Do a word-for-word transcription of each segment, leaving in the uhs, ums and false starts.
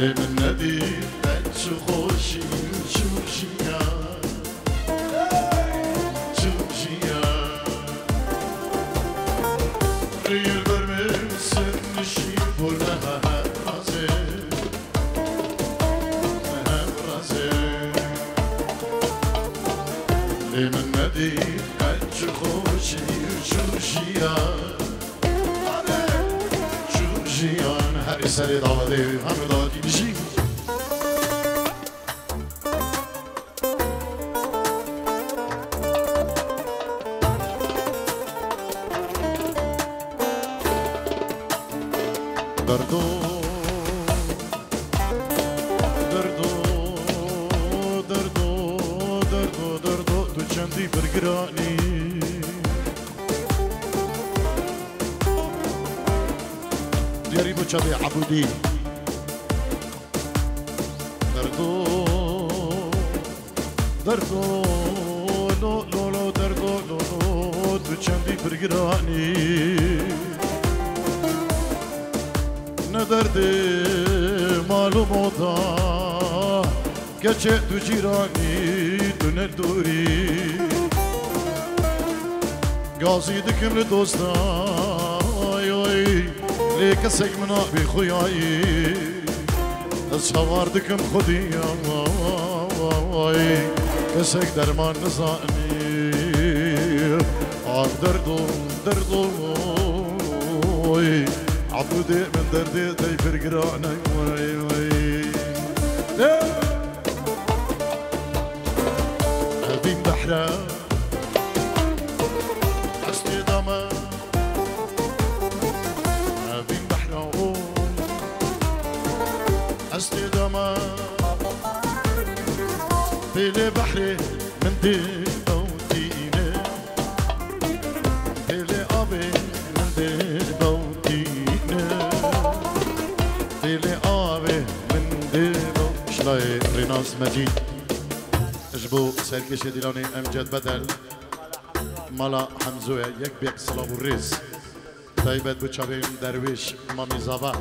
Ê min nedî qet çi xweşî û çi jiyan, çi jiyan. Riyê li ber min ser nişî bû ne hemrazê, hemrazê. Ê min nedî qet çi xweşî û çi jiyan. Çû jiyan herî serê dawetê, hemû dawetî bijî. Derdo, derdo, derdo, derdo, derdo, tu çendî birgiranî. Diyarî bo çavê Ebûdî. Derdo, derdo, lo, lo, lo, derdo, lo, lo, tu çendî birgiranî. Ne derdê mal û mota, keçê tu cîranî, tu ne dûrî. Gazî dikim li dostay, oy, lê kesek min nabî xuyayî. Ez hawar dikim xwedî, oy, kesek derman nizanî. Ah derdo, derdo, oy, Ebûdê min derdê dey pir giran e, oy, oy. Evîn behre, ez tê de me. Evîn behra o, ez tê de me. Pêlê behrê min dê ew tîne. Pêlê avê min dê ew tîne. Pêlê avê min dê ew. Şilayê Rênas Mecîd. Ji bo serkêşê Dîlanê Emced Bedel, mala Hemzoye, yek bêk silav û rêz. Taybet bo çavên derwêş Mamî Zava.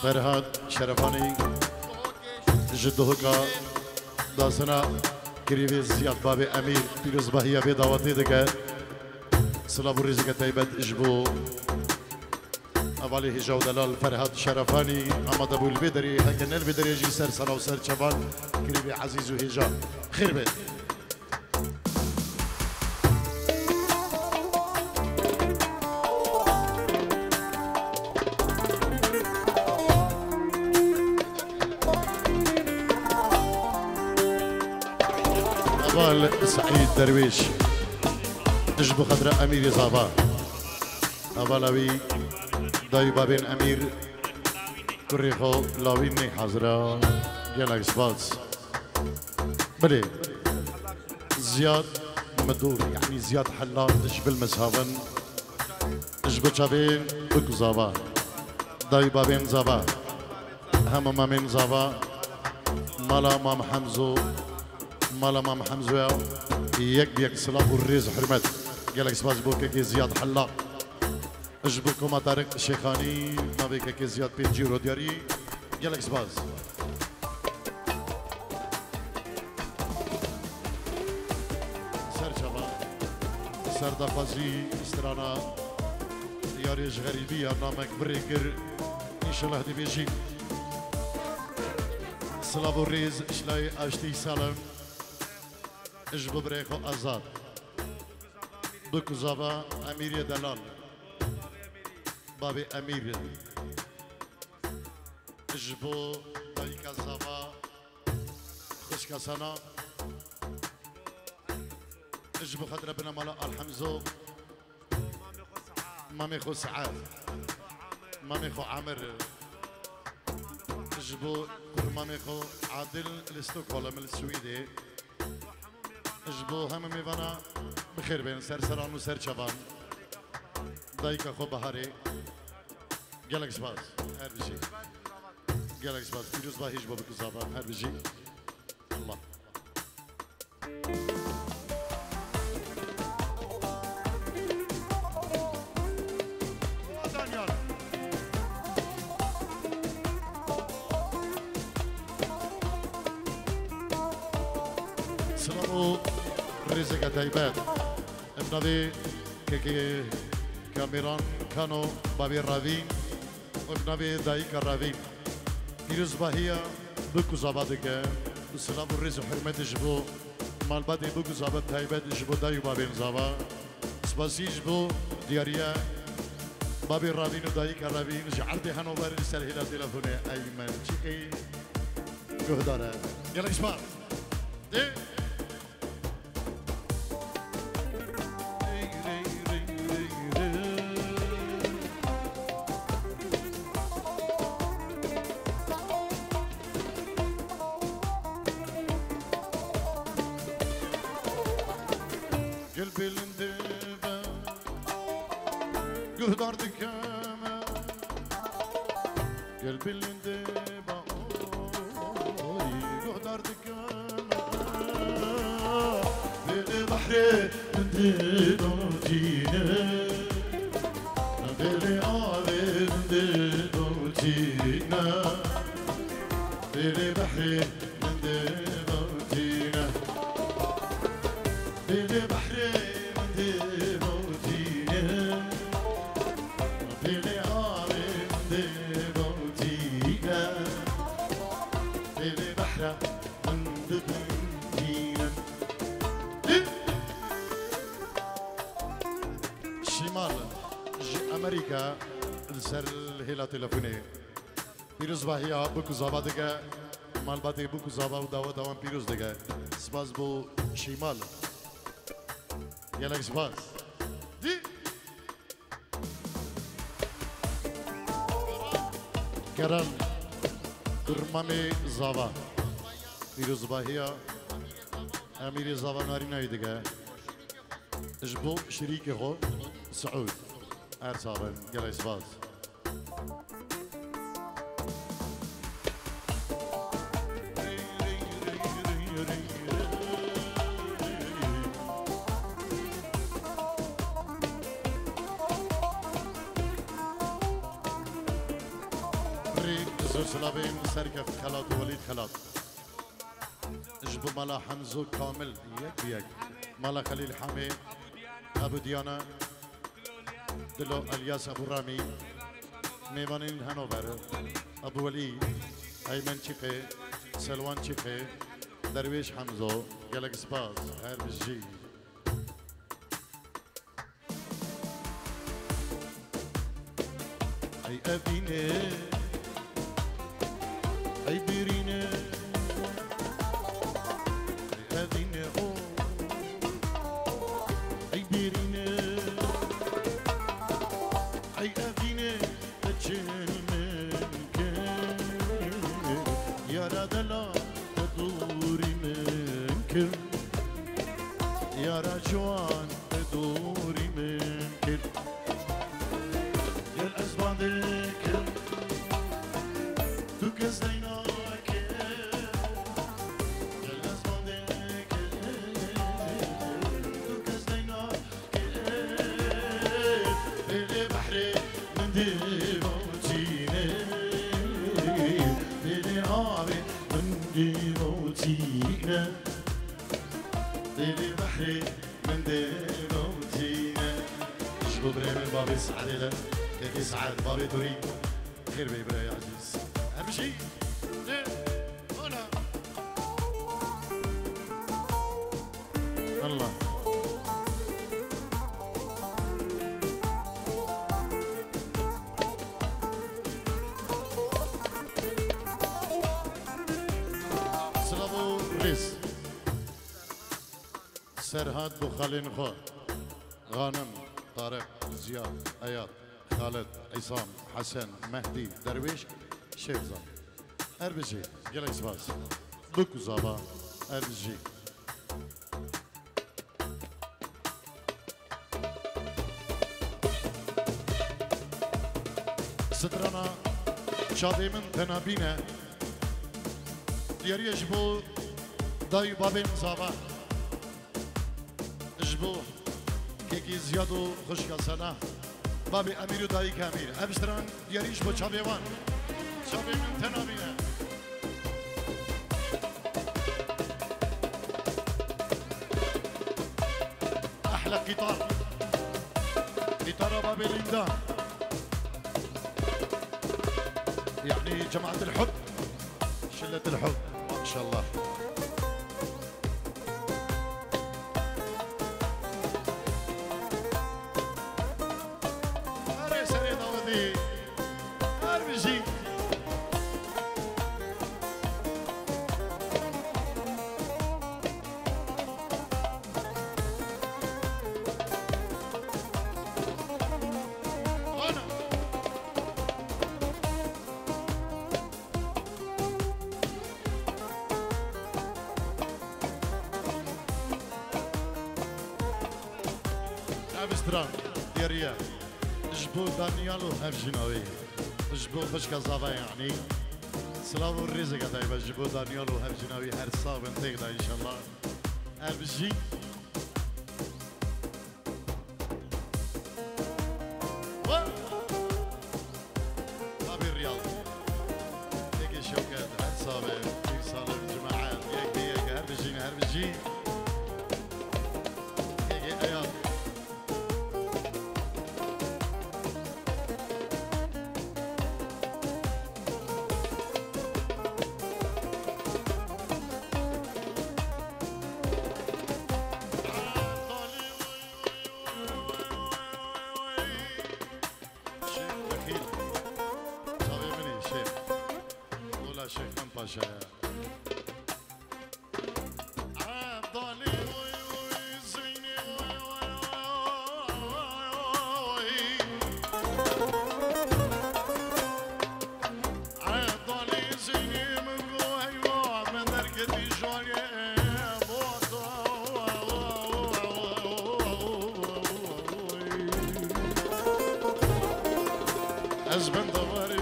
Ferhat Şerefanî ji Duhika dasina kirîvê Ziyad babê Emîr pîrozbahiya vê dawetê dike. Silav û rêzeke taybet ji bo hevalê hêja û delal Ferhat Şerefanî amade bû li vê derê, heke ne li vê derê jî ser sala û ser çavan kirîvê ezîz û hêja. Xêr be. Heval Seîd Derwêş ji bo xetra Emîrê Zava. Hevala wî dayî babên Emîr kurê xwe Lawîn nê hazira. Gelek spas. Bilê Ziyad Midor, yanî Ziyad Hellal ji Bilmiz Havin. Ji bo çavên Bik Zava, dayî babên Zava, hema mamên Zava, mala Mam Hemzo, mala Mam Hemzoya, yek bi yek silav û rêz hurmet. Gelek spas bo kekê Ziyad Hellal. Ji bo Koma Tariq Şêxanî, navê kekê Ziyad pêncî euro diyarî. Gelek spas. Serçava, serdaxwazî, strana yarê ji xerîbî ya namek virê kir. Înşallah dibêjî. Silav û rêz, şilayê aştî salim. Ji bo birayê xwe Azad. Bikuzava Emîrê Delal. Babê Emîr. Ji bo dayika Zava, xwişka Sana. Ji bo xetra binemala Alhemzo. Mamê xwe Sead. Mamê xwe Amir. Ji bo kurmamê xwe Adil li Stockholm li Swêdê. Ji bo hemû mêvana bi xêr bên, ser seran û ser çavan. Dayika xwe Biharê. Gelek spas. Her bijî. Gelek spas. Pîroz ba hêj bo bikuzava. Her bijî. Allah. Rêzeke taybet. Em navê kekê Kameran Kano, bavê Ravîn, em navê dayika Ravîn. Pîrozbahiya bûk û zava dike. Silav û rêz û hurmetê ji bo malbatê bûk û zava, taybet ji bo dayî û bavên zava. Spasî ji bo diyariya bavê Ravîn û dayika Ravîn ji erdê Henover li ser hêla telefonê Eymen Çîqî guhdar e. Gelek spas. Dê. Gel belindê be, guhdar dikeme. Gel belindê be, oy, guhdar dikeme. Belê behrê min dê dotîne, belê avê min dê dotîne, belê behrê min dê dotîne, belê behrê min dê dotîne, belê avê min dê dotîne, belê behra min dibintîne. Şîmal ji Amerîka li ser hêla telefonê. Pîrozbahiya bûk û zava dike, malbatê bûk û zava û daweta wan pîroz dike. Spas bo Şîmal. Gelek spas. Dî. Kerem Durmamê Zava. Pîrozbahiya Emîrê Zava Narînayê dike. Ji bo şirîkê xwe Siûd. Her sax bin. Gelek spas. Rê zor silavên serkeft Xelat û Welîd Xelat. Ji bo mala Hemzo Kamil yek bi yek. Mala Xelîl Hamê, Ebû Diyana, Dilo Elyas Ebû Ramî, mêvanên Henover, Ebû Welî, Eymen Çîqê, Selwan Çîqê, Derwêş Hemzo, gelek spas, her bijî. Ey Evîne, ey Bîrîne, ey Evîne o, ey Bîrîne, ey Evîne, te çil min kir, yara dela te dûrî min kir, yara ciwan te dûrî min kir. Gel ez bandê kim, tu kes deyna kim. Gel ez bandê kim, tu kes deyna kim. Bêlê behrê min dê bawtîne, bêlê avê min dê bawtîne. Dêlê behrê min dê bawtîne. Ji bo birayê min bavê Seedê de, kekê Seed, bavê Dorî. Xêr bê birayê ezîz. Her bijî. Dê. Ola. Allah. Silav û rêz. Serhat bo xalên xwe, Xanim, Tariq, Ziya, Eyad, Xalid, Îsam, Hesen, Mehdî, Derwêş, Şêrza. Her bijî, gelek spas. Bûk û zava, her bijî. Strana çavê min tena bîne. Diyariye ji bo dayî û babên zava. Ji bo kekî Ziyad û xwişka Sena. Babê Emîr û dayîka Emîr. Ev stran diyarî ji bo çavê wan. Çavê min tena bîne. قطار. قطار بابي ليندا. يعني جماعة الحب. شلة الحب. ما شاء الله. Erê serê dawetî. Her bijî. Ev stran yeriye ji bo Daniel û hevjîna wê. Ji bo xwişka zava yanî. Silav û rêzeke taybet ji bo Daniel û hevjîna wî, her sax bin têk de înşallah. Ev jî. Wa! Tabî Riyal. Têkê Şewket, her sax bin, pîr Salim, cemaet, yek bi yek, her bijîn, her bijî. Têkê Eyal. Şêx Wekîl. Çavê min î Şêx. Ola Şêx Xan Paşa ya. Ebdalî oy oy Zeynê oy oy oy. Ebdalî Zeynê min go heywa min derketî jalê bota. Ez benda warê.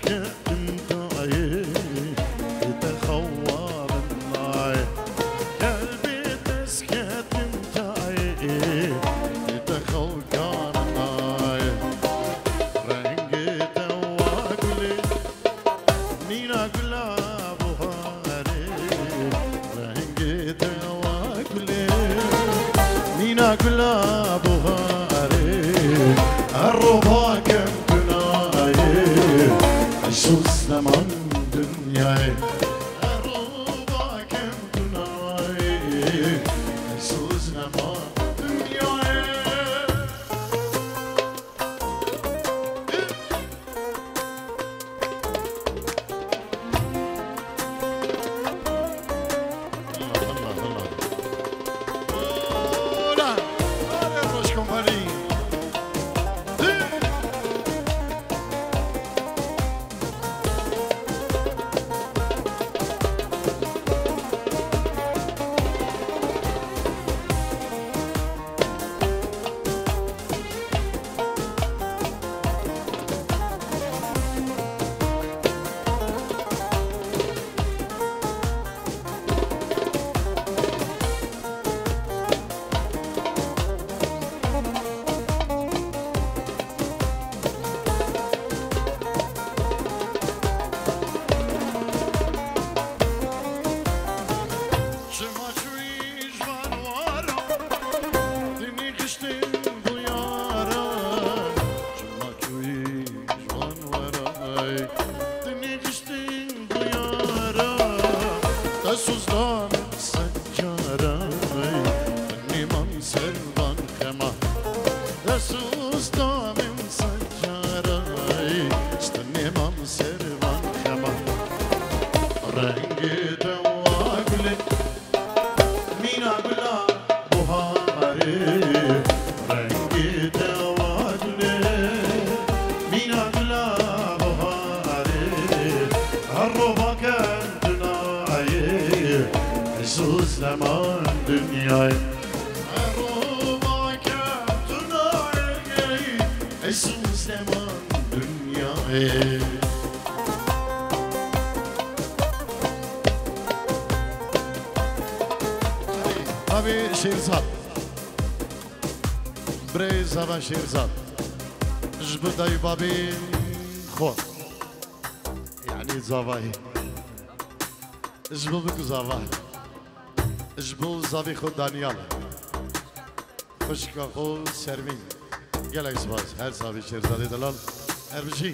Ketim tayê, te xewa min nayê. Kelbê dest ketim tayê, te xelka min nayê. Rengê te wa gulê, mîna gula buharê. Rengê te wa gulê, mîna gula buharê. Her rovakem tu nayê, eşos neman dinyayê. Her rovakem tu nayê, eşos neman dinyayê. Çima çûyî ji van wara, dinî xiştin bûyara. Çima çûyî ji van wara, dinî xiştin bûyara. Te soz da min sed cara, dinî mam ser van xema. Te soz da min sed cara, dinî mam ser van xema. Rengê te wa gulê, mîna gula buharê. Rengê te wa gulê, mîna gula buharê. Her rovakem tu nayê, eşos neman dinyayê. Her rovakem tu Babê Şêrzad. Birê zava Şêrzad. Ji bo dayî babê xwe. Yanî zavayê. Ji bo bik zava. Ji bo zavê xwe Daniel. Xwişka xwe Sermîn. Gelek spas. Her savî Şêrzadê delal. Her bijî.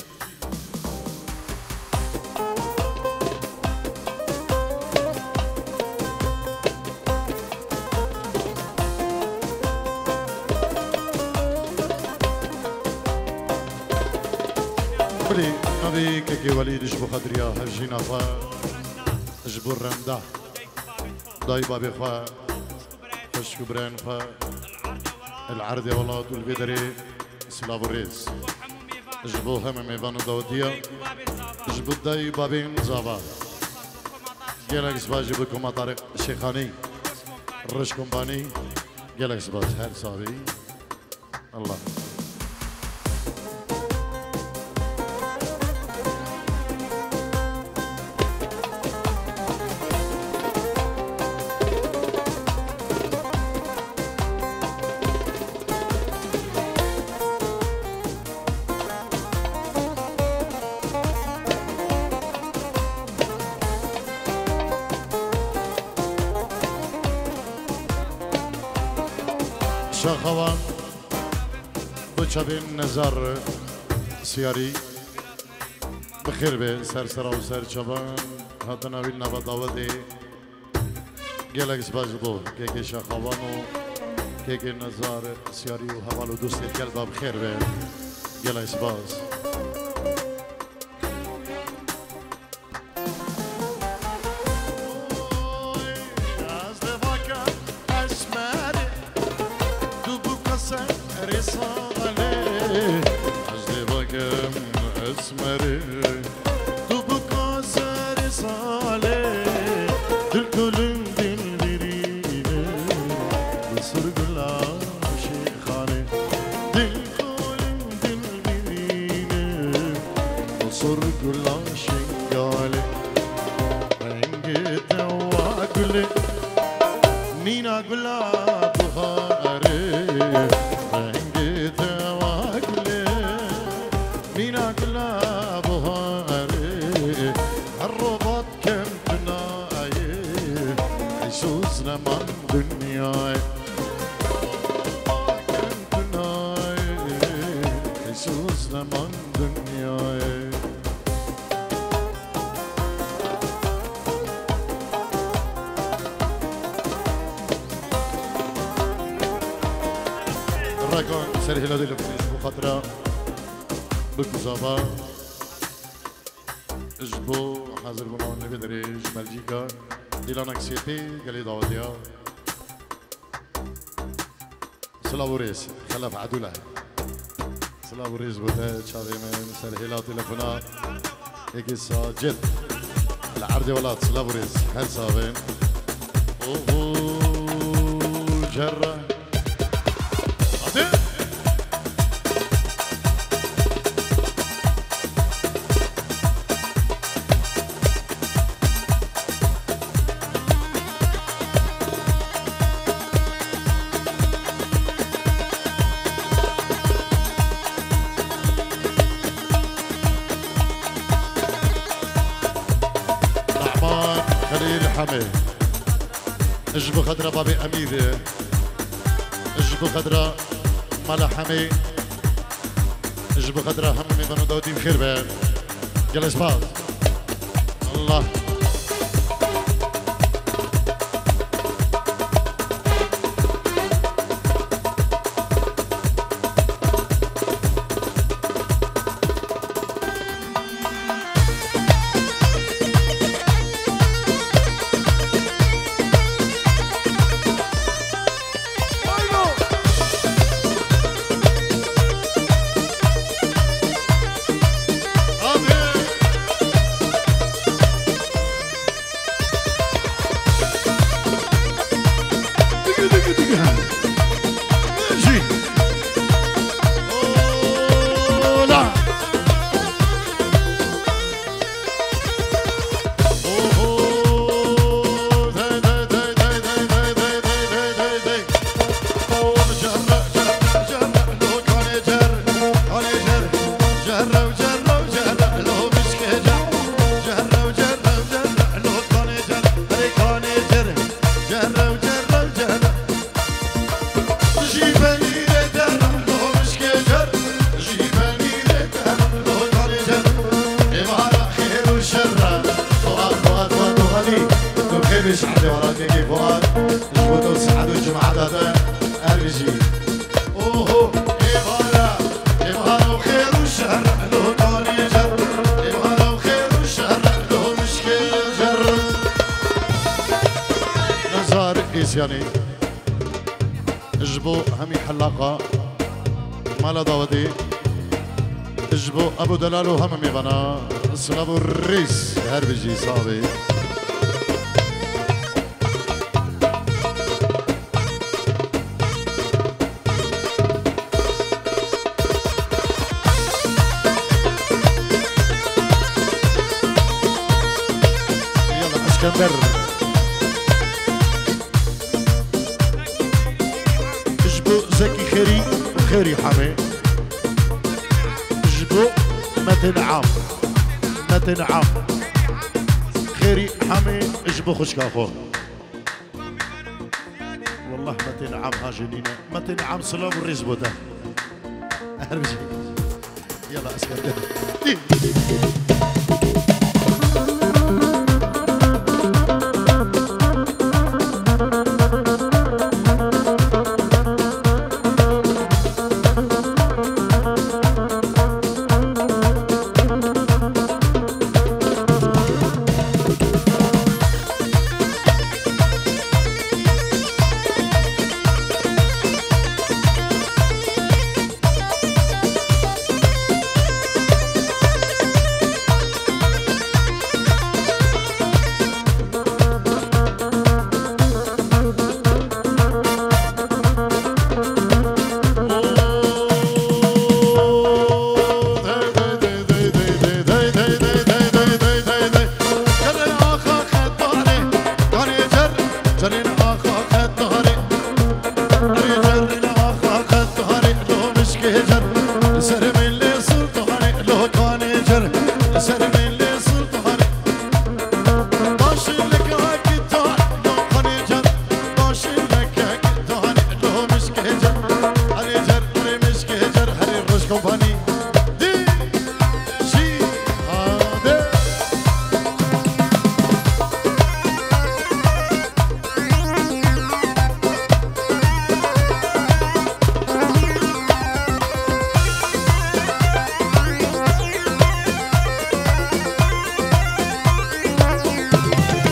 Bilî, navê kekê Welîd ji bo xatiriya hevjîna xwe, ji bo Remda, dayî babê xwe, xwişk û birayên xwe, li erdê welat û li vê derê silav û rêz. Ji bo hemî mêvan û dawetiya, ji bo dayî babên zava. Gelek spas ji bo Koma Tariq Şêxanî, Roj Kombanî. Gelek spas her savî. Allah. Şaxawan, bi çavên Nezar Siyarî. Bi xêr be ser sera û ser çavan. Hatina wî nava dawetê. Gelek spas ji bo kekê Şaxawan û kekê Nezar Siyarî û heval û dostê gel da bi xêr be. Gelek spas. Ez dê vakim esmerê, tu bûka serê salê. Ez dê vakim esmerê, tu bûka serê salê. Dil kulin dil birîne, bi sur gula şêxanê. Dil kulin dil birîne, bi sur gula Şingalê. Rengê te wa gulê, mîna gula buharê. Rengê te wa gulê, mîna gula buharê. Her robat kem tu nayê, qeysûz neman dinyayê. Her robat kem tu nayê, qeysûz neman dinyayê. Rekan ser hêla dê li ji bo xatira bik û zava. Ji bo hazir bûna wan li vê derê ji Belcîka. Dîlanek C P gelê dawetiya. Silav û rêz, Xelef Edûle. Silav û rêz bo te, çavê min, ser hêla telefona. Êkê Sacid. Li erdê welat, silav û rêz. Her savên. Oho, cerre. Hadi. Nehman Xelîl Hemê. Ji bo xetira babê Emîr. Ji bo xetira mala Hemê. Ji bo xetira hemû mêvan û dawetî bi xêr be. Gelek spas. Allah. Şehidê Warakekê Fuat, ji bo te û sihet û cumata te, her bijî. Oho, êvara, êvara û xêr û şer, lo kanê cer, êvara û xêr û şer, lo mişkê cer. Nizar Îsyanî. Ji bo hemî helaqa mala dawetê, ji bo Ebû Delal û hemî mêvana, silav û rêz, her bijî, sax bî. Yala, Eskender. Ji bo Zekî Xêrî, Xêrî Hemê. Ji bo Metin Am. Metin Am. Xêrî Hemê ji bo xwişka xwe. Wallah Metin Am hajî nîne. Metin Am silav û rêz bo te. Her bijî. Yala Eskender. Li ser milê sultanê, lo kanê cer, li ser milê sultanê. Daşileke gitar, lo kanê cer, daşileke gitar, lo mişkê cer, herê cer, herê mişkê cer, herê roj kompanî. Di, şî, ade.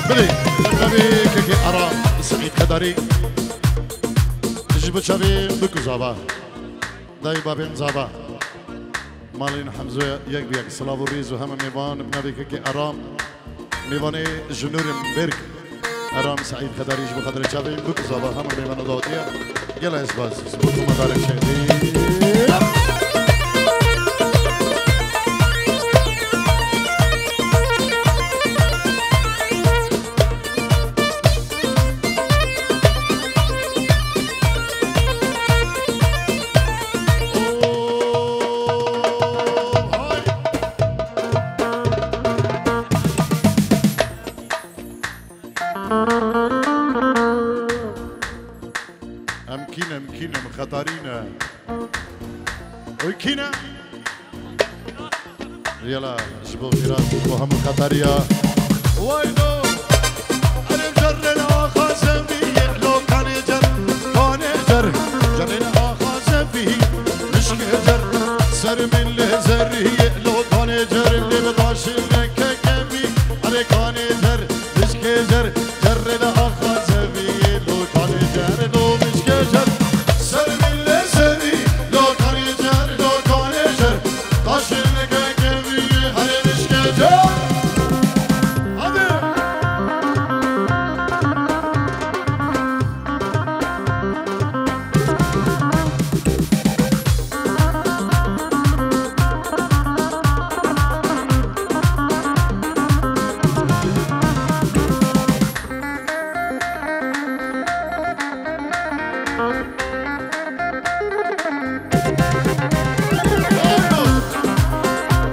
Bilê, navê kekê Aram Seîd Xedarî. Ji bo çavê bik û zava. Dayê babên zava. Malên Hemzoya yek bi yek. Silav û rêz û heme mêvan bi navê kekê Aram. Mêvanê ji Nûrên Berg. Aram Seîd Xedarî ji bo xatirê çavên bik û zava heme mêvana dawetiye. Gela ez baz. Ji bo komandarek şehîdî. Em kî ne, em kî ne, em xetarî ne. Oy kî ne? Yala, ji bo xîrat, ji bo hemû xetariya. Wayno! Erê cerrên axa zevî, lo kanê cer, kanê cer. Cerrên axa zevî, mişkê cer. Ser min lê zerrî, lo kanê cer, lê bi daşê neke kevî. Erê kanê cer, mişkê cer. Cerrê de axa zevî, lo kanê cer, lo mişkê cer. Ser min lê zerrî, lo kanê cer, lo kanê cer. Taşê neke kevî, herê mişkê cer. Hadi.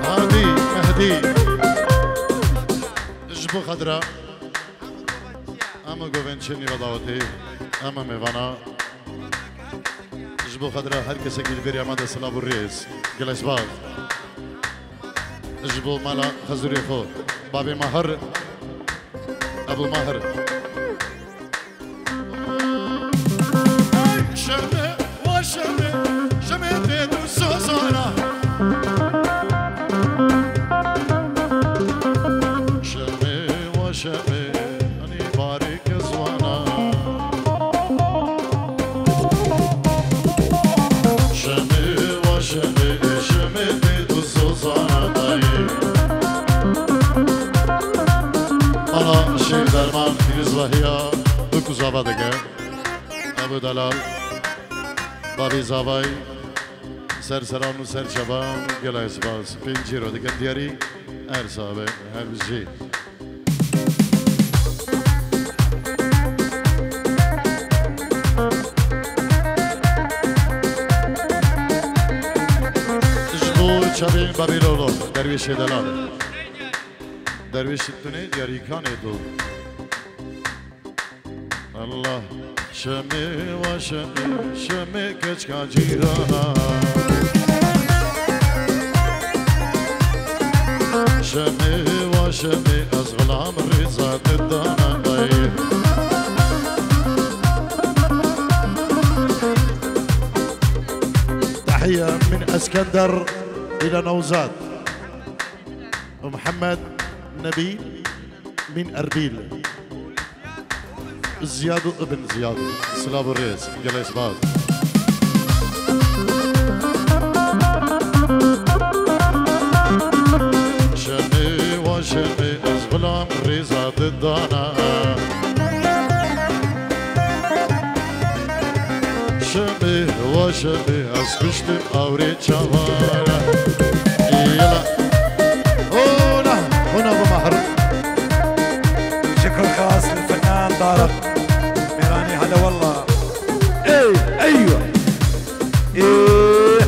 Hadi, Mehdî. Ji bo xedra. Ama govên çinî ve dawetê. Ama mêvana. Ji bo xedra her kesekî li vêrî me de silav û rêz. Gelek spas. Ji bo mala Xezûrê xwe. Babê Mahir. Ebû Mahir. Şemê, wa şemê, şemê tê tu sozana. Şemê, wa şemê, anî barê ke zwana. Şemê, wa şemê, şemê tê tu sozana dayê. Ana Şêx Derman, Fîrûz Vehiya, du kuzava dike. Ebu Delal, Babî Zavay, ser seran û ser çavan, gelek spas. Pêncî ro dikin diyarî, her sabe, her bijî. Ji bo çavên Babî Lolo, Derwîşê Delal. Derwîş tunê diyarî kanê tu. Allah. Şemê wa şemê, şemê keçka cîrana. Şemê wa şemê, ez xilam rêza te dana. Tahiyye min Eskender îla Newzad. Muhammed Nebî min Erbîl. Ziyad û Ibn Ziyad. Silav û rêz. Gelek spas. Şemê wa şemê, ez xilam rêza te dana. Şemê wa şemê, ez kuştim awrê çavana. Yala. Ona, ona bu mahir. شكر خاص للفنان طارق ميراني، هلا والله. ايه، ايوه. ايه.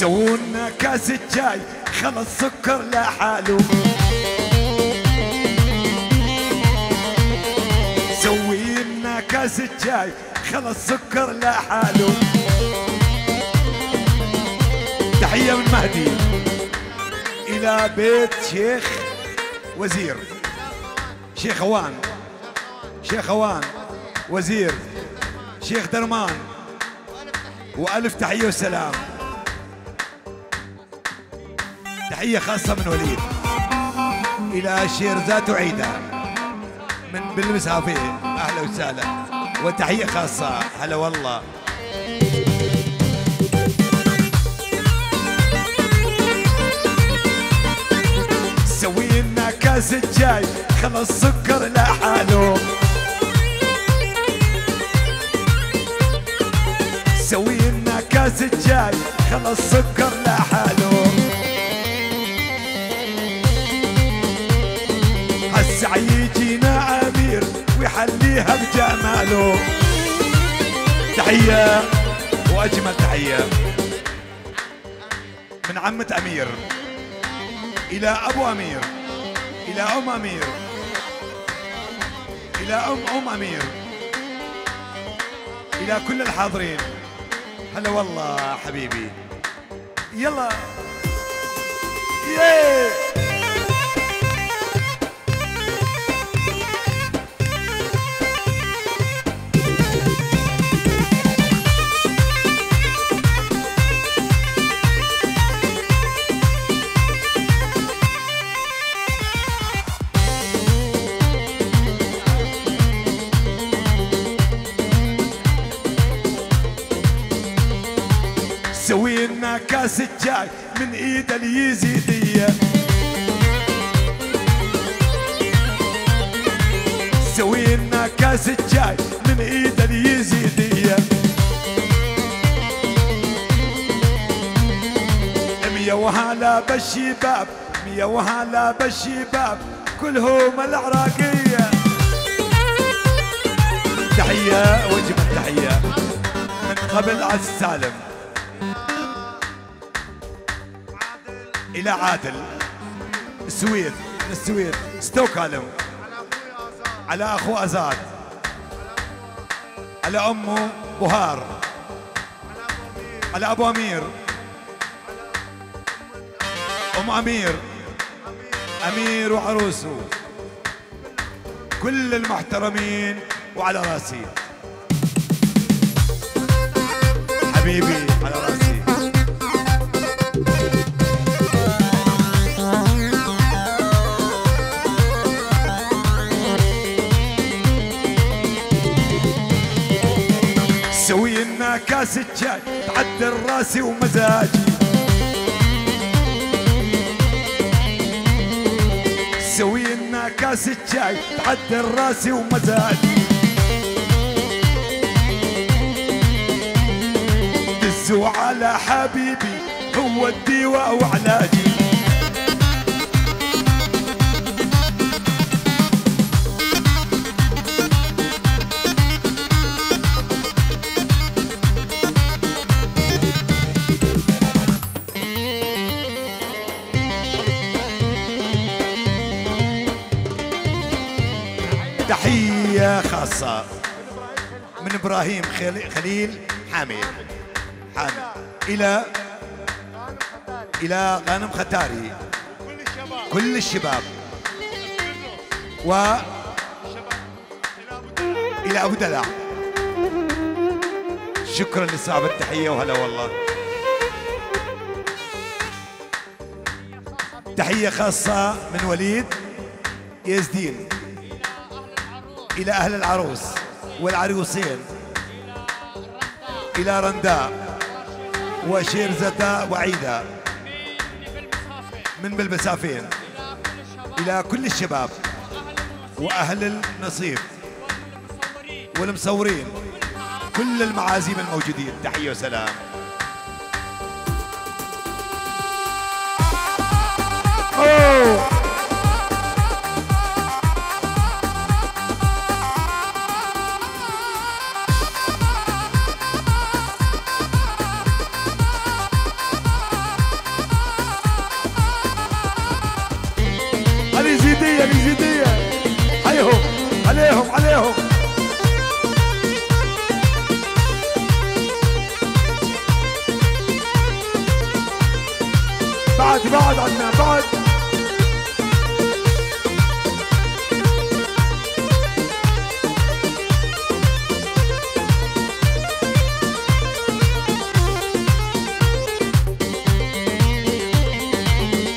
سوونا كاس الجاي، خلص سكر لحاله. سوي لنا كاس الجاي، خلص سكر لحاله. تحية من مهدي إلى بيت شيخ وزير، شيخ هوان، شيخ هوان، وزير، شيخ درمان، وألف تحية وسلام. تحية خاصة من وليد إلى شيرزاد وعيدة من بالمسافة، أهلا وسهلا، وتحية خاصة، هلا والله. سوي لنا كاس الجاي، خلص سكر لحاله. سوي لنا كاس الجاي، خلص سكر لحاله. هسع يجينا أمير ويحليها بجماله. تحية وأجمل تحية من عمة أمير إلى أبو أمير، إلى أم أمير، إلى أم أم أمير، إلى كل الحاضرين. هلا والله حبيبي. يلا. يه. سوي لنا كاس الجاي من ايد اليزيدية. سوي لنا كاس الجاي من ايد اليزيدية. مية وهلا بالشباب، مية وهلا بالشباب، كلهم العراقية. وجه التحية من قبل عز سالم إلى عادل. السويد، من السويد، ستوكهولم. على أخو أزاد، على أمه بهار، على أبو أمير، أم أمير، أمير وعروسه، كل المحترمين وعلى راسي. حبيبي على راسي. سوي لنا كاس الشاي، تعدل راسي ومزاجي. سوي لنا كاس الشاي، تعدل راسي ومزاجي. دزوا على حبيبي، هو الدواء وعلاجي. تحية خاصة من إبراهيم خلي-، خليل حامي، حامي إلى، إلى غانم ختاري، كل الشباب، و إلى أبو دلع. شكرًا لصاحب التحية، وهلا والله. تحية خاصة من وليد يزدين إلى أهل العروس والعروسين، إلى رنداء وشيرزتا وعيدة من بلبسافين، إلى كل الشباب وأهل النصيب والمصورين، كل المعازيم الموجودين، تحية وسلام. أوه. اليزيدية، اليزيدية. عليهم، عليهم، عليهم. بعد، بعد عنا، بعد.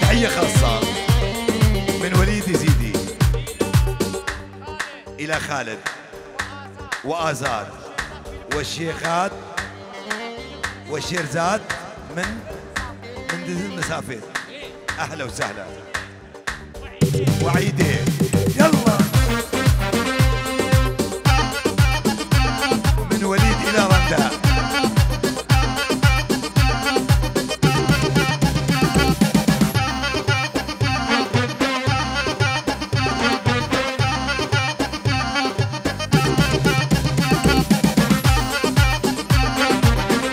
تحية خاصة من وليد يزيدي إلى خالد وآزاد والشيخات والشيرزات من، من المسافات. أهلا وسهلا. وعيدي. يلا. من وليد إلى رنداء.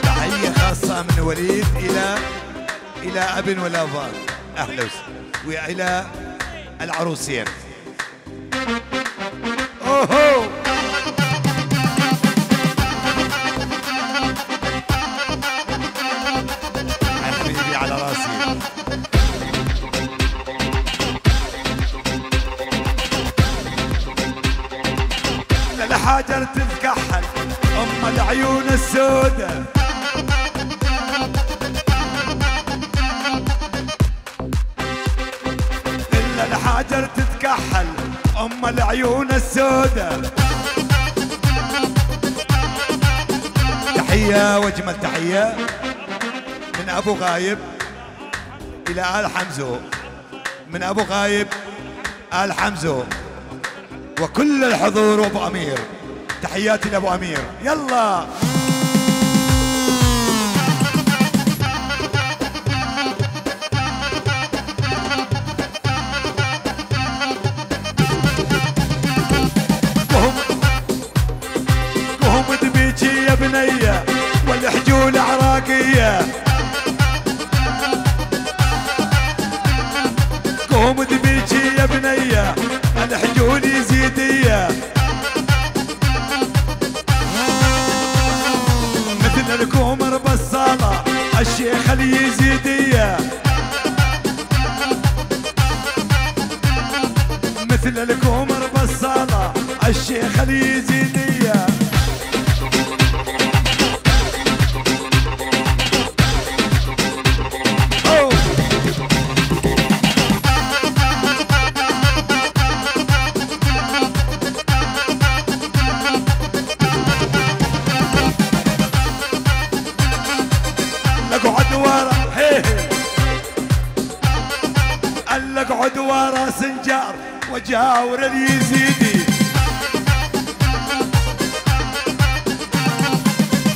تحية خاصة من وليد إلى، إلى أبن ولا فان. أهلا وسهلا. وإلى العروسين. أوهو. حبيبي على راسي. للحجر تتكحل أم العيون السودة. إلا الحجر تتكحل أم العيون السودة. تحية وأجمل تحية من أبو غايب إلى آل حمزو، من أبو غايب آل حمزو وكل الحضور وأبو أمير. تحياتي لأبو أمير. يلا. قوم تبكي يا بنية، الحجول يزيدية. مثل الكومر بصالة، الشيخ اليزيدية. مثل الكومر بصالة، الشيخ اليزيدية. لك عد ورا، هي، هي. قال لك عد ورا سنجار. وجاور اليزيدي.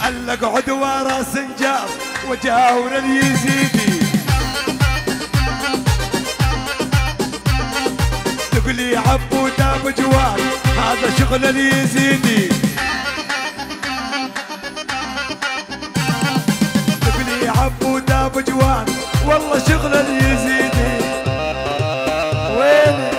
قال لك عد ورا سنجار وجاور اليزيدي. تقولي عبود أبو جواد، هذا شغل اليزيدي. تقولي عبود أبو جوان، والله شغل اليزيدي. ويلي.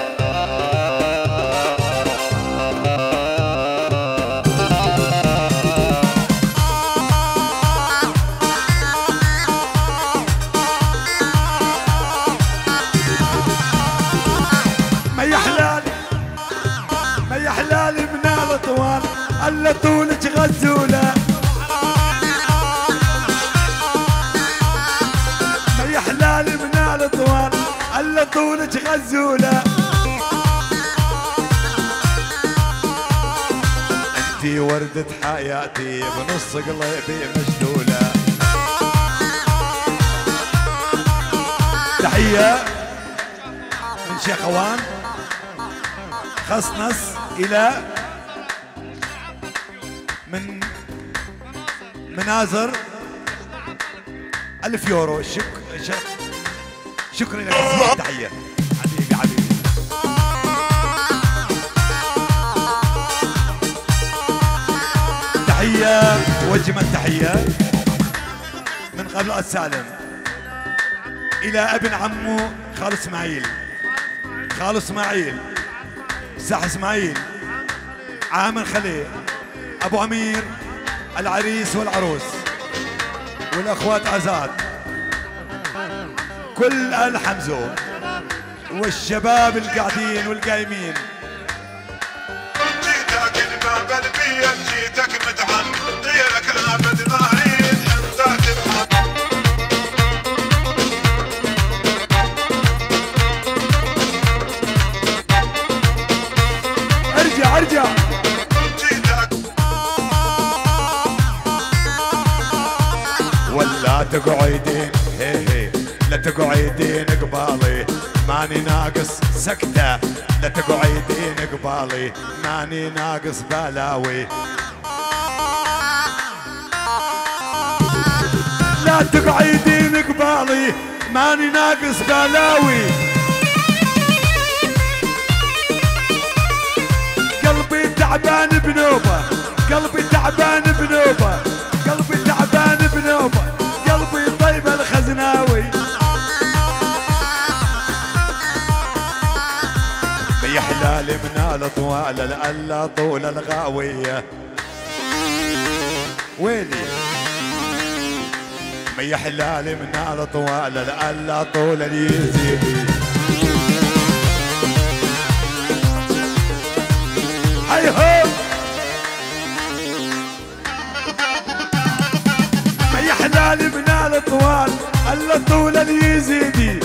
ما يحلال، ما يحلال من الطوال، الا طولك غزوله. ما يحلال من الطوال، الا طولك غزوله. انتي وردة حياتي، بنص قلبي مشلوله. تحية من شيخوان، خصنص إلى من مناظر، ألف يورو. شك-، شك-، شكرًا لك. تحية. حبيبي، حبيبي. تحية وأجمل تحية من قبل السالم إلى ابن عمو خال إسماعيل. خال إسماعيل، ساح إسماعيل، عامر خليل، أبو أمير، العريس والعروس، والأخوات عزات، كل آل حمزو، والشباب القاعدين والقايمين. جيتك الباب البيت، جيتك متعب، غيرك أبد ما عيد، أنت تبحث. ارجع، ارجع. ولا تقعدين، هي، هي، لا تقعدين قبالي، ماني ناقص سكتة، لا تقعدين قبالي، ماني ناقص بلاوي. لا تبعدين قبالي، ماني ناقص بلاوي. قلبي تعبان بنوبة، قلبي تعبان بنوبة، قلبي تعبان بنوبة، قلبي طيب الخزناوي. يا حلال من الطوال الألا طول الغاوية. ويلي. ما يحلى لي من الطوال الألا طول اليزيدي. هاي هو. ما يحلى لي من الطوال الألا طول اليزيدي.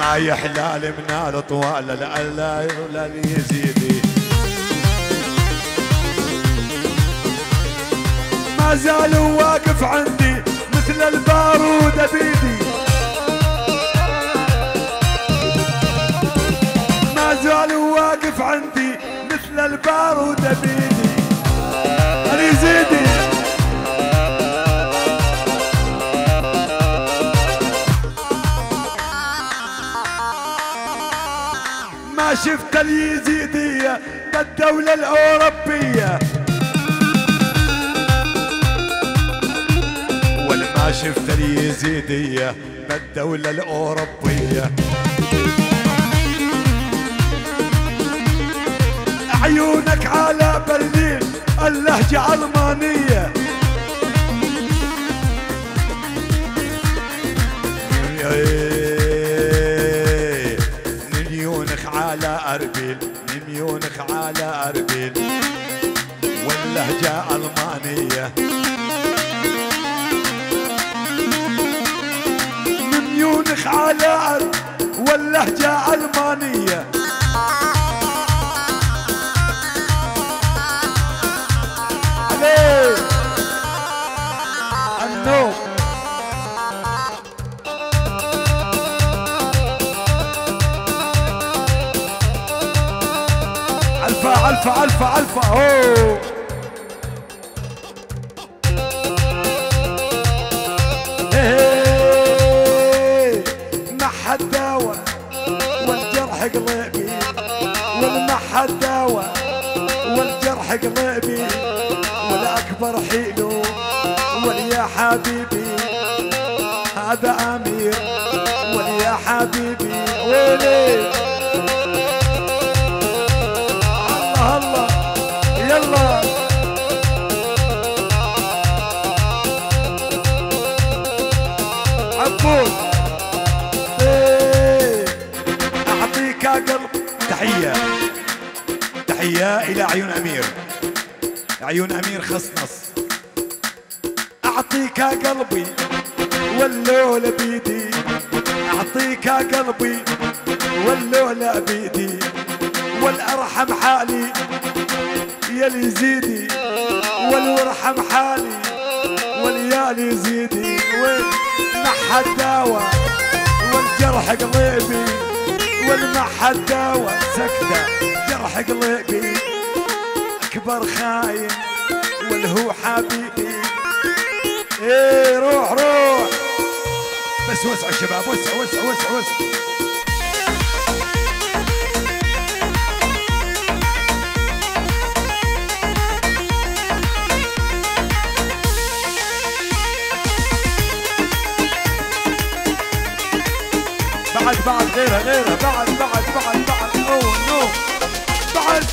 ما يحلى لي من الطوال الألا طول اليزيدي. ما زال واقف عندي مثل البارود بيدي. ما زال واقف عندي مثل البارود بيدي. اليزيدي. ما شفت اليزيدية بالدولة الأوروبية. والما شفت اليزيدية بالدولة الأوروبية. عيونك على برلين، اللهجة ألمانية. من ميونخ على أربيل، من ميونخ على أربيل، واللهجة ألمانية. من ميونخ على أربيل، واللهجة ألمانية. عليه. النوم. ألفا، ألفا، ألفا، ألفا، هو. هي، هي. ما حد داوى والجرح قليبي، والمحد داوى والجرح قليبي، والأكبر حيلو واليا حبيبي، هذا أمير واليا حبيبي. ويلي. الله الله. يلا. عبود. إيه. أعطيك قلب. تحية. تحية إلى عيون أمير. عيون أمير خصنص. أعطيك قلبي واللولة بيدي، أعطيك قلبي واللولة بيدي، والأرحم حالي يا اليزيدي، والورحم حالي واليا اليزيدي. وين محد داوى والجرح قليبي، والمحد داوى سكتة جرح قليبي، أكبر خاين والهو حبيبي. ايه، روح، روح. بس وسعوا شباب، وسعوا، وسعوا، وسعوا، وسعوا. بعد، بعد، غيرها، غيرها، بعد، بعد، بعد، بعد، أوه، نو. بعد.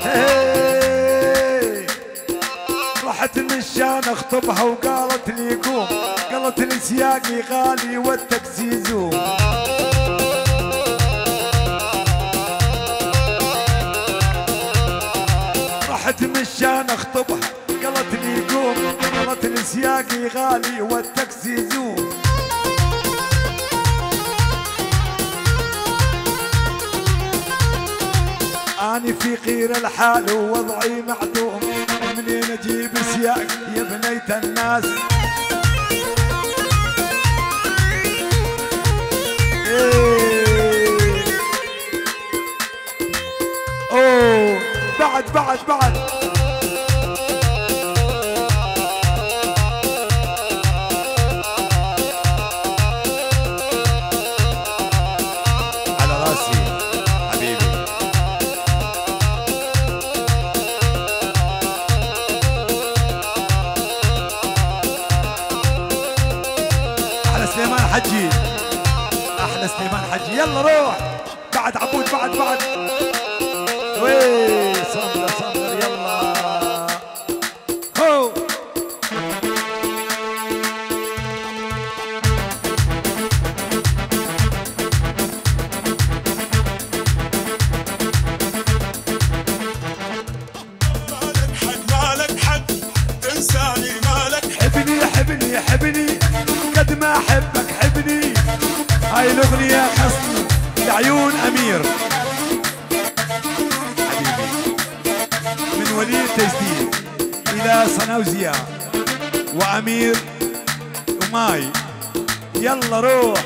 هي. رحت من الشام اخطبها وقالت لي قوم، قالت لي سياقي غالي والتاكسي زوم. رحت من الشام اخطبها، قالت لي قوم، قالت لي سياقي غالي والتاكسي زوم. أني فقير الحال ووضعي معدوم، منين أجيب سياق يا بنية الناس؟ إيه. أوه، بعد، بعد، بعد. على راسي حبيبي. أحلى سليمان حجي. أحلى سليمان حجي. يلا روح. بعد عبود، بعد، بعد. وي، صبر، صبر، يلا. هو. مالك حد، مالك حد، تنساني مالك. حبني، حبني، حبني، قد ما أحبك حبني. هاي الأغنية خصني لعيون أمير. حبيبي. من وليد تجديد إلى صنوزيا وأمير وماي. يلا روح.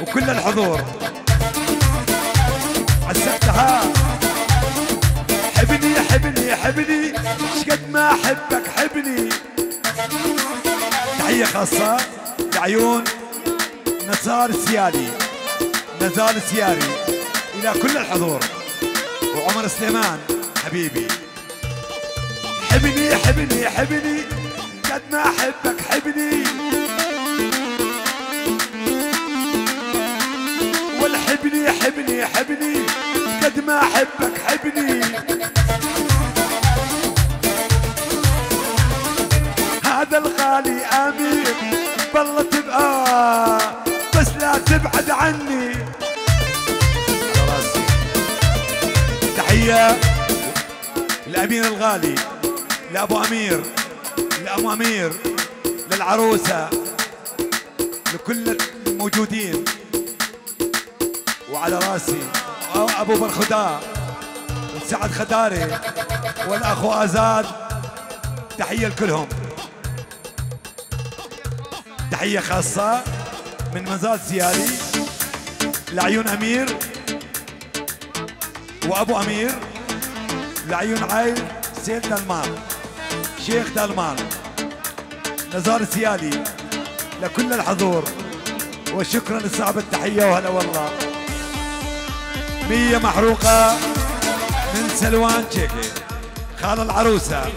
وكل الحضور. عالسكتة ها. حبني، حبني، حبني، شقد ما أحبك حبني. تحية خاصة لعيون نزار سيالي، نزار سيالي، إلى كل الحضور. وعمر سليمان حبيبي. حبني، حبني، حبني، قد ما أحبك حبني. والحبني، حبني، حبني، قد ما أحبك حبني. هذا الغالي أمير، بالله تبقى، بس لا تبعد عني. على راسي. تحية للأمير الغالي، لأبو أمير، لأم أمير، للعروسة، لكل الموجودين. وعلى راسي أبو برخداء، سعد خداري، والأخو آزاد. تحية لكلهم. تحية خاصة من مزار سيالي لعيون أمير وأبو أمير، لعيون عائل سيد دلمان، شيخ دلمان، نزار سيالي، لكل الحضور. وشكرا لصاحب التحية، وهلا والله. مية محروقة من سلوان تشيكي، خال العروسة،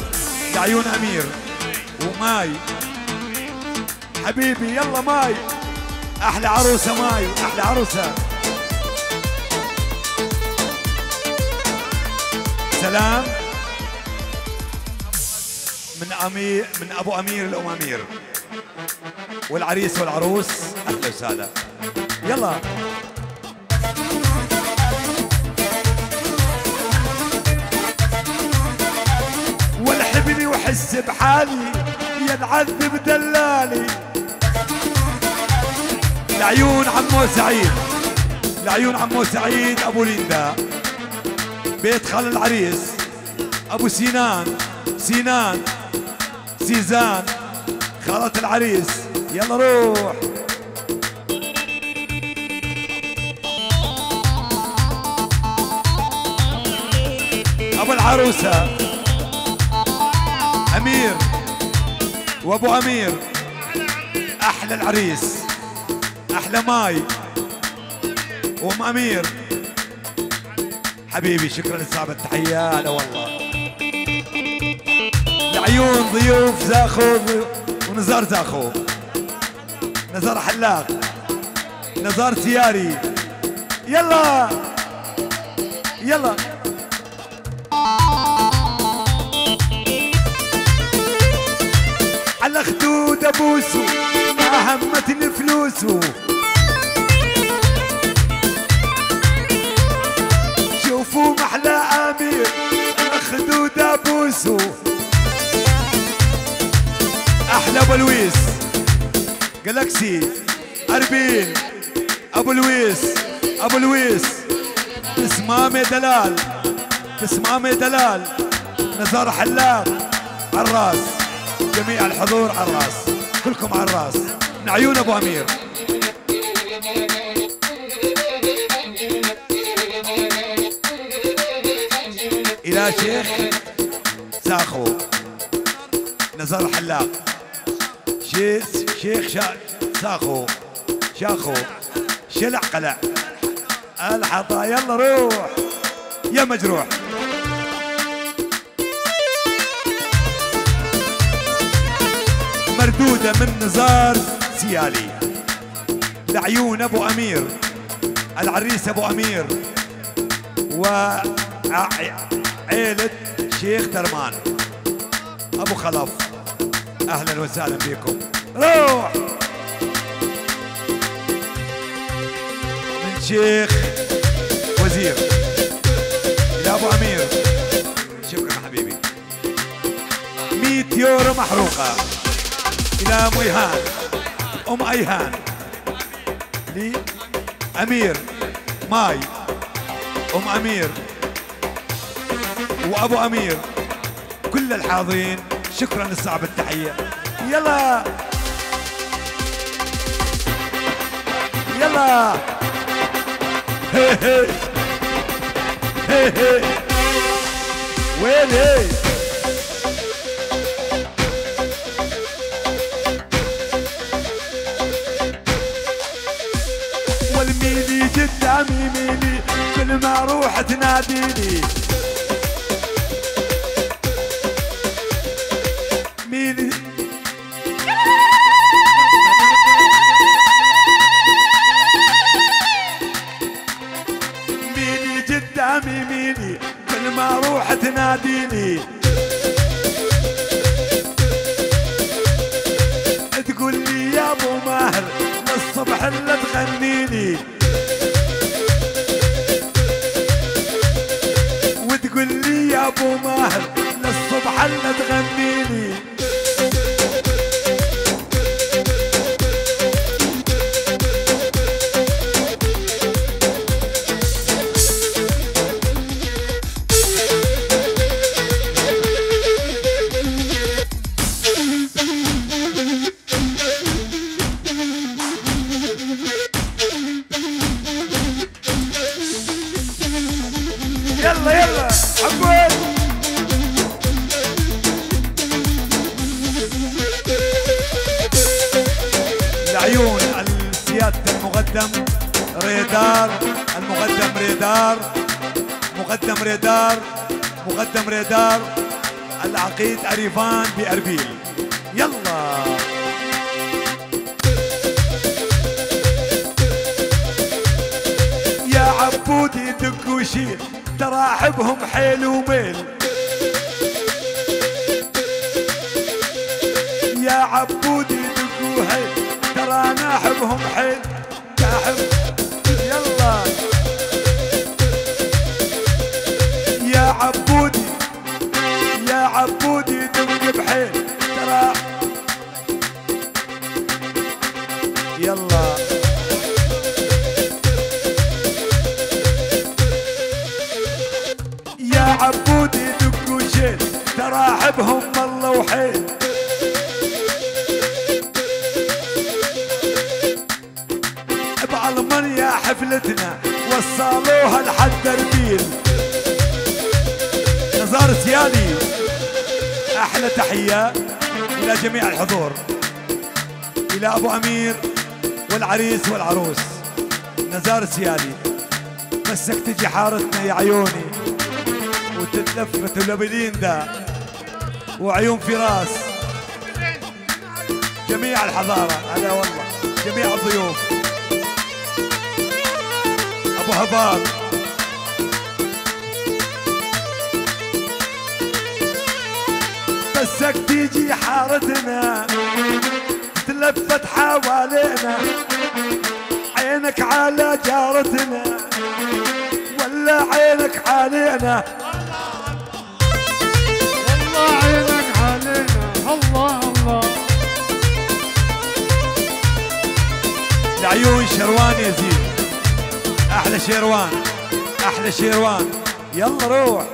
لعيون أمير وماي. حبيبي، يلا ماي. أحلى عروسة ماي، أحلى عروسة. سلام من أمي-، من أبو أمير لأم أمير. والعريس والعروس، أهلا وسهلا. يلا. والحبني وحس بحالي، يا نعذب دلالي. لعيون عمو سعيد، لعيون عمو سعيد أبو ليندا، بيت خال العريس، أبو سينان، سينان، سيزان، خالة العريس. يلا روح. أبو العروسة أمير وأبو أمير، أحلى العريس، أحلى ماي وأم أمير. حبيبي، شكرا لصاحب التحية، هلا والله. لعيون ضيوف زاخو ونزار زاخو، نزار حلاق، نزار سياري. يلا، يلا. على خدود أبوسو، ما همتني فلوسو. شوفوا محلى أمير، على خدود أبوسو. أحلى أبو لويس، جالاكسي، أربيل، أبو لويس، أبو لويس، بسمامة دلال، بسمامة دلال، نزار حلاق، عراس، جميع الحضور عراس، كلكم عراس، من عيون أبو أمير. إلى شيخ ساخو، نزار حلاق، شي-، شيخ شا-، ساخو، شاخو، شلع قلع. الحطا، يلا روح يا مجروح. مردودة من نزار سيالي، لعيون أبو أمير، العريس أبو أمير، وعائلة شيخ درمان. أبو خلف، أهلا وسهلا بكم. روح. من شيخ وزير إلى أبو أمير. شكرا حبيبي. مية يورو محروقة إلى أم أيهان. أم أيهان. لأمير. ماي. أم أمير. وأبو أمير. كل الحاضرين، شكرا لصاحب التحية. يلا. يلا. هي هي. هي هي. وين هي؟ والميلي قدامي ميلي، كل ما روح تناديني. مين، مين قدامي، مين؟ كل ما روح تناديني، تقول لي يا ابو ماهر، للصبح الا تغنيني. وتقول لي يا ابو ماهر، للصبح الا تغنيني. يلا، يلا، عقول. العيون، السيادة المقدم ريدار، المقدم ريدار، مقدم ريدار، مقدم ريدار، العقيد أريفان بأربيل. يلا. يا عبودي دق وشيل، ترى احبهم حيل وميل. يا عبودي دق وهيل، ترى انا احبهم حيل. احب، يلا. يا عبودي، يا عبودي دق بحيل، ترى يلا. يا عبودي دق وشيل، ترى احبهم الله وحيل. بألمانيا حفلتنا وصلوها لحد أربيل. نزار سيالي، أحلى تحية إلى جميع الحضور، إلى أبو أمير والعريس والعروس. نزار سيالي، بسك تجي حارتنا يا عيوني، وتتلفت ولبليندا وعيون فراس. جميع الحضارة، هلا والله، جميع الضيوف. أبو هبار. بسك تيجي حارتنا، تلفت حوالينا، عينك على جارتنا، ولا عينك علينا؟ الله عينك علينا، الله، الله. العيون شروان يا زين. أحلى شيروان، أحلى شيروان. يلا روح.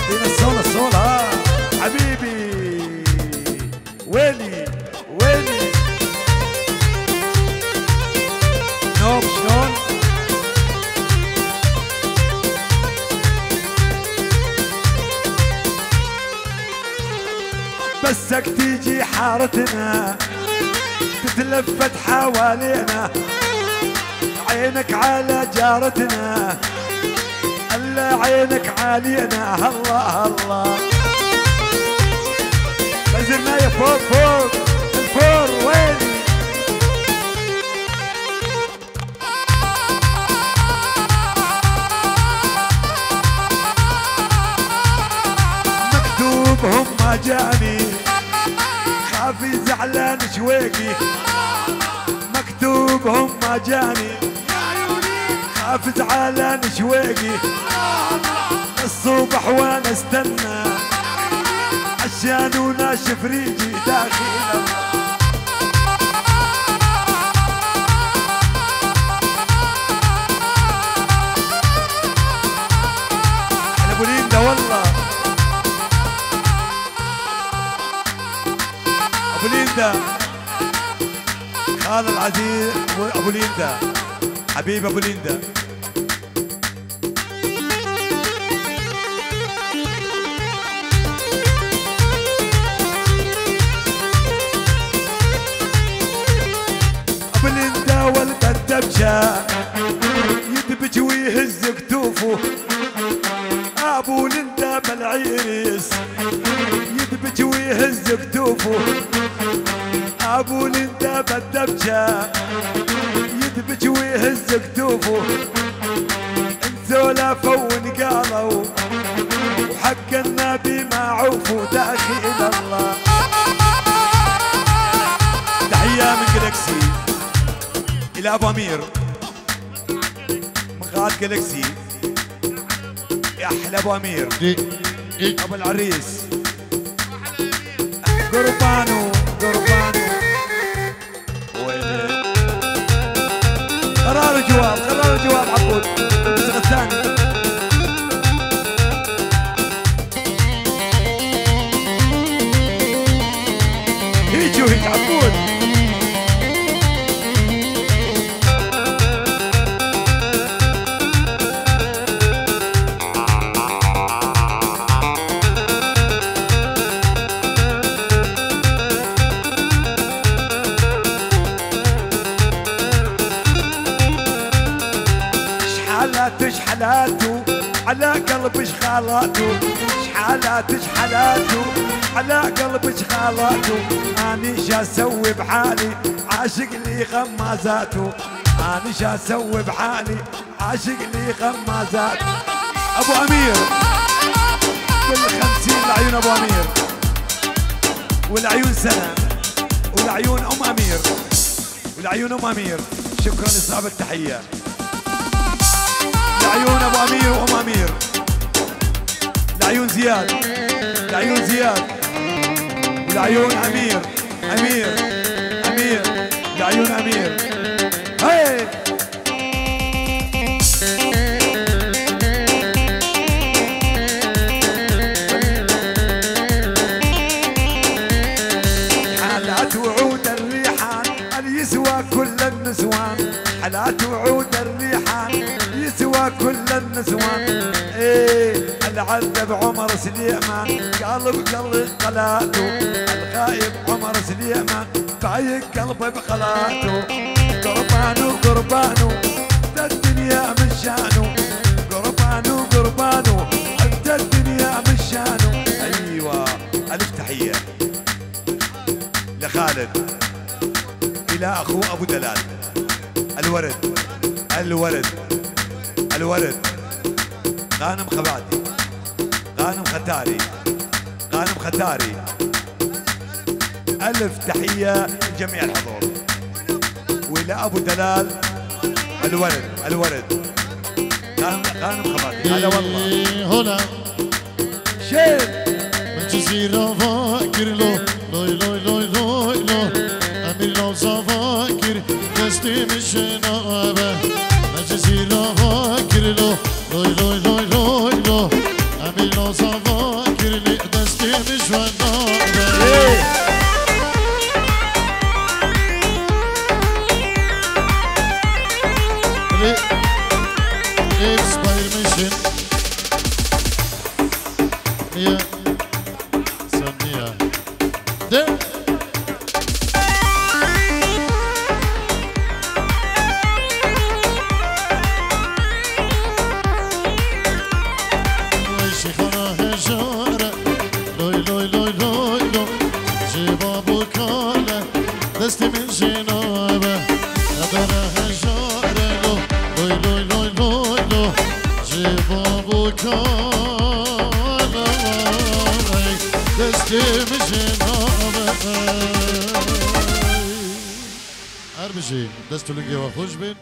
دينا الصول، الصول، ها. حبيبي. ويلي، ويلي. نوب شلون؟ بسك تيجي حارتنا، تتلفت حوالينا، عينك على جارتنا، الا عينك علينا، الله الله. بزرنا يا فوق، فوق، الفور وين؟ مكتوبهم ما جاني، خافي زعلان شويقي. مكتوبهم ما جاني، خاف زعلان شويقي. الصبح وانا استنى، عشان وناشف ريجي داخل. على ابو ليندا والله. ابو ليندا، خال العزيز ابو ليندا، حبيب ابو ليندا. ابو ليندا والبدبشه. ويهز كتوفه، أبو لندى بالعريس. يدبج ويهز كتوفه، أبو لندى بالدبجة. يدبج ويهز كتوفه، انسولفوا وانقالوا، وحق النبي ما عوفوا داخل الله. تحية من جالكسي إلى أبو أمير. مقاعد جالكسي. يا أحلى أبو أمير. دي. إيه. أبو العريس. قربانو، قربانو. ويلي. قرار جواب، قرار جواب عبود. الجزء الثاني. هيج وهيج عبود. شحالات شحالاتو، على قلب شخالاتو. شحالات شحالاتو، على قلب شخالاتو. أني شا سوي بحالي، عاشق لي غمازاتو. أني شا سوي بحالي، عاشق لي غمازات. أبو أمير، كل خمسين لعيون أبو أمير، ولعيون سنة، ولعيون أم أمير، ولعيون أم أمير. شكرا لصاحب التحية. لعيون أبو أمير وأم أمير، لعيون زياد، لعيون زياد، ولعيون أمير، أمير، أمير، لعيون أمير. هاي. حالات وعود الريحان، اليسوى كل النسوان. حالات وعود الريحان، يسوى كل النسوان. إيه، العذب عمر سليمان، قلب قلب قلاته. الغايب عمر سليمان، بايك قلبي بخلاته. قربانو، قربانو، ده الدنيا من شانو. قربانو، قربانو، ده الدنيا من شانو. أيوة، ألف تحية لخالد، إلى أخوه أبو دلال. الورد، الورد، الورد. غانم خباتي، غانم ختاري، غانم ختاري. ألف تحية لجميع الحضور. وإلى أبو دلال الورد، الورد. غانم، غانم خباتي. هلا والله. هلا. شير. من جزيرة فاكر له. لوي، لوي، لوي، لوي، لوي. أمير لو زفاكر دستي من جنابه. من جزيرة فاكر له. لوي، لوي، لوي، لوي، لوي. أمير لو زفاكر لي دستي من جنابه. إيه. لي. إيه، بس باير مشن. يا سمية. ده. ويشي خنا هجارة. لوي، لوي، لوي، لوي، لوي. جي بابو كالة. دستي من جنابه. هدره هجارة. لوي، لوي، لوي، لوي، لوي. جي بابو كالة. دستي من جنابه. هر بژی، dest û lingê we xweş bin.